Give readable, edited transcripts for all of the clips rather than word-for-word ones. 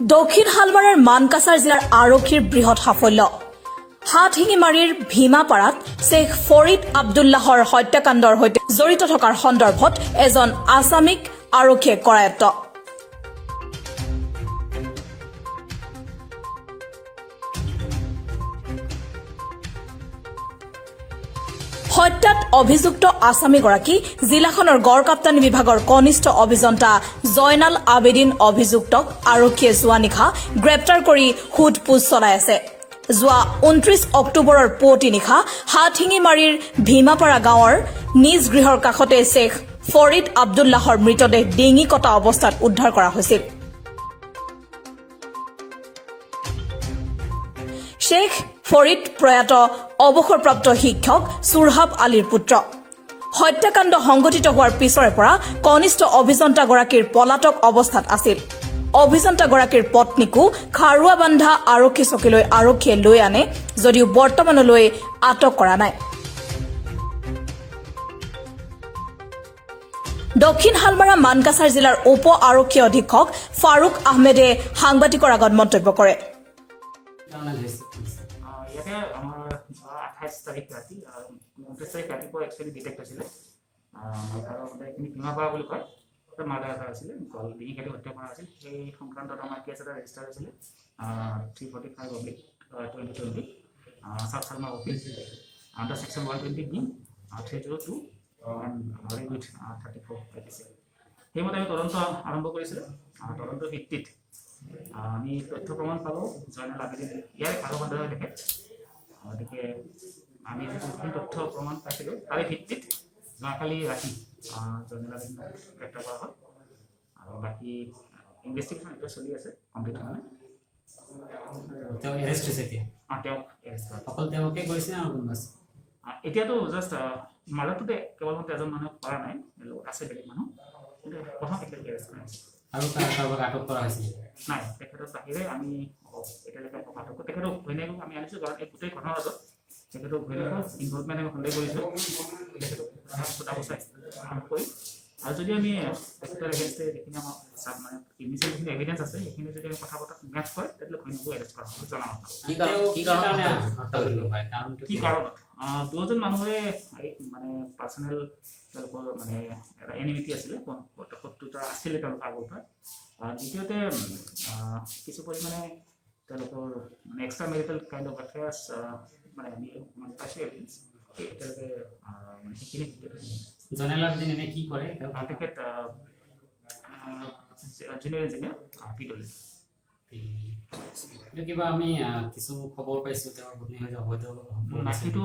দক্ষিণ শালমাৰাৰ মানকাছাৰ জিলাৰ আৰক্ষীৰ বৃহৎ সাফল্য। হাটশিঙিমাৰীৰ ভীমাপাৰাত শ্বেখ ফৰিদ আব্দুল্লাহৰ হত্যাকাণ্ডৰ সৈতে জড়িত থকাৰ সন্দৰ্ভত এজন আছামীক আৰক্ষীয়ে কৰায়ত্ব। হত্যাত অভিযুক্ত আছামীগৰাকী জিলাখনৰ গড়কাপ্তানি বিভাগৰ কনিষ্ঠ অভিযন্তা জয়নাল আবেদিন। অভিযুক্তক আৰক্ষীয়ে যোৱা নিশা গ্ৰেপ্তাৰ কৰি সোধ পোছ চলাই আছে। যোৱা 29 অক্টোবৰৰ পুৱতি নিশা হাটশিঙিমাৰীৰ ভীমাপাৰা গাঁৱৰ নিজ গৃহৰ কাষতে শ্বেখ ফৰিদ আব্দুল্লাহৰ মৃতদেহ ডিঙি কটা অৱস্থাত উদ্ধাৰ কৰা হৈছিল। শ্বেখ ফৰিদ প্ৰয়াত অৱসৰপ্ৰাপ্ত শিক্ষক চুৰহাব আলীৰ পুত্ৰ। হত্যাকাণ্ড সংঘটিত হোৱাৰ পিছৰে পৰা কনিষ্ঠ অভিযন্তাগৰাকীৰ পলাতক অৱস্থাত আছিল। অভিযন্তাগৰাকীৰ পত্নীকো খাৰুৱাবান্ধা আৰক্ষী চকীলৈ আৰক্ষীয়ে লৈ আনে যদিও বৰ্তমানলৈ আটক কৰা নাই। দক্ষিণ শালমাৰা মানকাছাৰ জিলাৰ উপ আৰক্ষী অধীক্ষক ফাৰুক আহমেদে সাংবাদিকৰ আগত মন্তব্য কৰে। ইয়াতে আমাৰ যোৱা 28 তাৰিখ ৰাতি, 29 তাৰিখ ৰাতিপুৱা একচুৱেলি ডিটেক্ট হৈছিলে। এইখিনি ভীমাপাৰা বুলি কয়, তাতে মাৰ্ডাৰ এটা আছিলে, গল ডিঙি কাটি হত্যা কৰা হৈছিল। সেই সংক্ৰান্তত আমাৰ কেছ এটা ৰেজিষ্টাৰ হৈছিলে, 345/2020, South Salmara office, under section 120B, 302 and read with 34 IPC। সেইমতে আমি তদন্ত আৰম্ভ কৰিছিলোঁ। তদন্তৰ ভিত্তিত আমি তথ্য প্ৰমাণ পালোঁ জয়নাল আবেদিন ইয়াৰ খাৰুৱাবান্ধাৰ তেখেত। গতিকে আমি যিখিনি তথ্য প্ৰমাণ পাইছিলোঁ, তাৰে ভিত্তিত যোৱাকালি ৰাতি জয়নাল আবেদিনক গ্ৰেপ্তাৰ কৰা হ'ল আৰু বাকী ইনভেষ্টিগেশ্যন এতিয়া চলি আছে, কমপ্লিট হোৱা নাই। তেওঁ এৰেষ্ট হৈছে এতিয়া? তেওঁক এৰেষ্ট কৰা। অকল তেওঁকে কৰিছে নে আৰু কোনোবা আছে? এতিয়াতো জাষ্ট মাৰ্ডাৰটোতে কেৱল মাত্ৰ এজন মানুহক কৰা নাই, লগত আছে বেলেগ মানুহ, কিন্তু প্ৰথম তেখেতক এৰেষ্ট কৰা হৈছে। আৰু কাৰোবাক আটক কৰা হৈছিল? নাই, তেখেতৰ বাহিৰে আমি এতিয়ালৈকে আটক, তেখেতৰ ঘৈণীয়েকক আমি আনিছোঁ, কাৰণ এই গোটেই ঘটনাটোত তেখেতৰ ঘৈণীয়েকৰ ইনভলভমেণ্ট আমি সন্দেহ কৰিছোঁ। তেখেতক সোধা পোছা আৰম্ভ কৰি আৰু যদি আমি তেখেতৰ এগেইনষ্টে যিখিনি আমাৰ চাব মানে ইনিচিয়েল যিখিনি এভিডেঞ্চ আছে, সেইখিনি যদি আমি কথা বতৰা মেটচ কৰে, তেতিয়াহ'লে ঘৈণীয়েকো এৰেষ্ট কৰা হ'ব, জনাম আপোনাক। কি কাৰণে হত্যা কৰিব পাৰে, কাৰণটো? কি কাৰণত? দুয়োজন মানুহৰে মানে পাৰ্চনেল তেওঁলোকৰ মানে এটা এনিমিটি আছিলে, শত্ৰুতা আছিলে তেওঁলোকৰ আগৰ পৰা। দ্বিতীয়তে কিছু পৰিমাণে তেওঁলোকৰ মানে extra marital kind of affairs, মানে আমি মানে পাইছোঁ এভিডেঞ্চ এতিয়ালৈকে, মানে সেইখিনি। জয়নাল আবেদিন এনে কি কৰে তেওঁ? তেখেত জুনিয়ৰ ইঞ্জিনিয়াৰ, PW। এইটো কিবা আমি কিছু খবৰ পাইছোঁ তেওঁৰ পত্নী হৈ অবৈধ সম্পৰ্ক নাই, আছে। সেইটো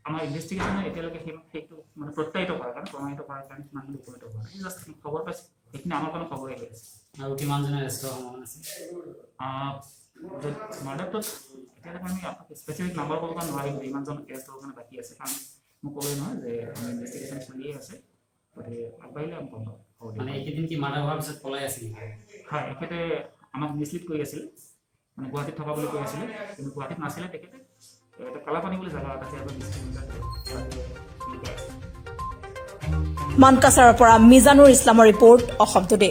আমাৰ ইনভেষ্টিগেশ্যনে এতিয়ালৈকে সেইটো মানে প্ৰত্যায়িত কৰাৰ কাৰণে, প্ৰমাণিত কৰাৰ কাৰণে সিমানখিনি উপনীত হোৱা নাই। জাষ্ট খবৰ পাইছোঁ, সেইখিনি আমাৰ কাৰণে খবৰে হৈ আছে। আৰু কিমানজন এৰেষ্ট হোৱাৰ সম্ভাৱনা আছে? মাৰ্ডাৰটোত এতিয়ালৈকে আমি স্পেচিফিক নাম্বাৰ ক'ব নোৱাৰিম যে ইমানজন এৰেষ্ট হ'বৰ কাৰণে বাকী আছে, কাৰণ মোক ক'লোৱে নহয় যে আমাৰ ইনভেষ্টিগেশ্যন চলিয়ে আছে। গতিকে আগবাঢ়িলে আমি গম পাম, খবৰ দিম। মানে এইকেইদিন কি মাৰ্ডাৰ হোৱাৰ পিছত পলাই আছিল নেকি? হয়, এখেতে আমাক মিছলিড কৰি আছিল, মানে গুৱাহাটীত থকা বুলি কৈ আছিলে, কিন্তু গুৱাহাটীত নাছিলে তেখেতে। এটা কালাপানী বুলি জেগা এটা আছে, ইয়াৰ পৰা 20 কিলোমিটাৰ দূৰত, তাতে লুকাই আছে। মানকাছাৰৰ পৰা মিজানুৰ ইছলামৰ ৰিপৰ্ট, অসম টুডে।